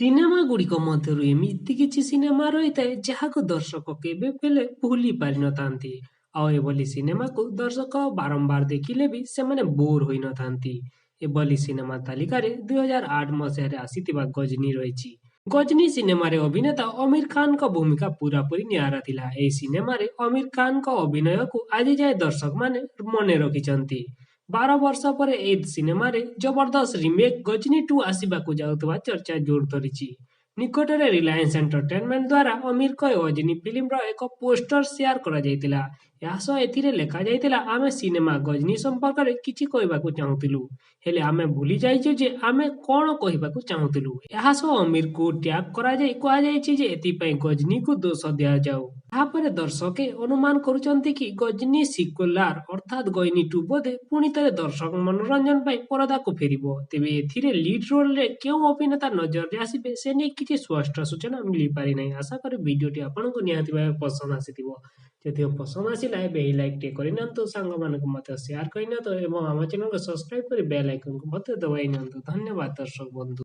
ସିନେମାଗୁଡ଼ିକ ମଧ୍ୟରୁ ଏମିତି କିଛି ସିନେମା ରହିଥାଏ, ଯାହାକୁ ଦର୍ଶକ କେବେ ହେଲେ ଭୁଲି ପାରିନଥାନ୍ତି। ଆଉ ଏଭଳି ସିନେମାକୁ ଦର୍ଶକ ବାରମ୍ବାର ଦେଖିଲେ ବି ସେମାନେ ବୋର୍ ହୋଇନଥାନ୍ତି। ଏଭଳି ସିନେମା ତାଲିକାରେ 2008 ମସିହାରେ ଆସିଥିବା ଗଜନୀ ରହିଛି। ଗଜନୀ ସିନେମାରେ ଅଭିନେତା ଅମୀର ଖାନଙ୍କ ଭୂମିକା ପୂରାପୂରି ନିଆରା ଥିଲା। ଏହି ସିନେମାରେ ଅମୀର ଖାନଙ୍କ ଅଭିନୟକୁ ଆଜିଯାଏ ଦର୍ଶକମାନେ ମନେ ରଖିଛନ୍ତି। 12 ବର୍ଷ ପରେ ଏହି ସିନେମାରେ ଜବରଦସ୍ତ ରିମେକ୍ ଗଜନୀ 2 ଆସିବାକୁ ଯାଉଥିବା ଚର୍ଚ୍ଚା ଜୋର ଧରିଛି। ନିକଟରେ ରିଲାଏନ୍ସ ଏଣ୍ଟରଟେନମେଣ୍ଟ ଦ୍ୱାରା ଅମୀରଙ୍କ ଗଜନୀ ଫିଲ୍ମର ଏକ ପୋଷ୍ଟର ସେୟାର କରାଯାଇଥିଲା। ଏହାସହ ଏଥିରେ ଲେଖାଯାଇଥିଲା, ଆମେ ସିନେମା ଗଜନୀ ସମ୍ପର୍କରେ କିଛି କହିବାକୁ ଚାହୁଁଥିଲୁ, ହେଲେ ଆମେ ଭୁଲି ଯାଇଛୁ ଯେ ଆମେ କଣ କହିବାକୁ ଚାହୁଁଥିଲୁ। ଏହାସହ ଅମୀରଙ୍କୁ ଟ୍ୟାଗ୍ କରାଯାଇ କୁହାଯାଇଛି ଯେ ଏଥିପାଇଁ ଗଜନୀକୁ ଦୋଷ ଦିଆଯାଉ। ଏହାପରେ ଦର୍ଶକେ ଅନୁମାନ କରୁଛନ୍ତି କି ଗଜନୀ ସିକ୍ୱେଲ ଅର୍ଥାତ୍ ଗଜନୀ 2 ବୋଧେ ପୁଣିଥରେ ଦର୍ଶକ ମନୋରଞ୍ଜନ ପାଇଁ ପରଦାକୁ ଫେରିବ। ତେବେ ଏଥିରେ ଲିଡ୍ ରୋଲରେ କେଉଁ ଅଭିନେତା ନଜରରେ ଆସିବେ ସେ ନେଇ କିଛି ସ୍ପଷ୍ଟ ସୂଚନା ମିଳିପାରିନାହିଁ। ଆଶା କରେ ଭିଡିଓଟି ଆପଣଙ୍କୁ ନିହାତି ଭାବେ ପସନ୍ଦ ଆସିଥିବ। ଯଦିଓ ପସନ୍ଦ ଆସିଲା, ଏବେ ଏହି ଲାଇକ୍ ଟିକେ କରିନିଅନ୍ତୁ, ସାଙ୍ଗମାନଙ୍କୁ ମଧ୍ୟ ସେୟାର କରିନିଅନ୍ତୁ ଏବଂ ଆମ ଚ୍ୟାନେଲକୁ ସବସ୍କ୍ରାଇବ୍ କରି ବେଲ୍ ଆଇକନକୁ ମଧ୍ୟ ଦବାଇ ନିଅନ୍ତୁ। ଧନ୍ୟବାଦ ଦର୍ଶକ ବନ୍ଧୁ।